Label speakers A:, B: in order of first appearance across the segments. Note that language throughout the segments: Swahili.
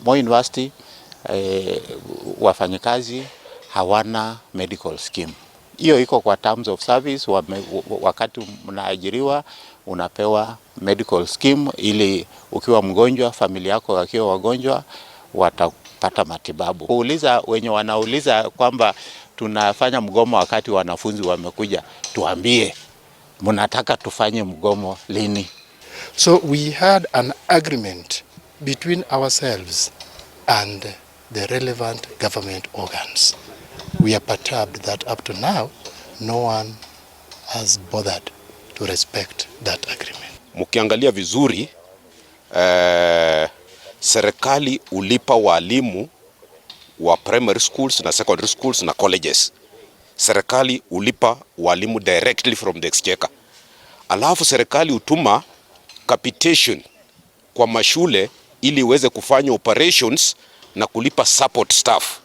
A: Moi University wafanyikazi hawana medical scheme. Hiyo iko kwa terms of service. Wakati mnaajiriwa unapewa medical scheme ili ukiwa mgonjwa, familia yako wakiwa wagonjwa watapata matibabu. Kuuliza wenye wanauliza kwamba tunafanya mgomo wakati wanafunzi wamekuja, tuambie mnataka tufanye mgomo lini?
B: So we had an agreement between ourselves and the relevant government organs. We are perturbed that up to now, no one has bothered to respect that agreement.
C: Mkiangalia vizuri serikali ulipa walimu wa primary schools na secondary schools na colleges. Serikali ulipa walimu directly from the exchequer. Alafu serikali hutuma capitation kwa mashule ili iweze kufanya operations na kulipa support staff,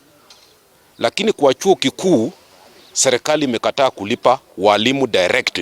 C: lakini kwa chuo kikuu serikali imekataa kulipa walimu directly.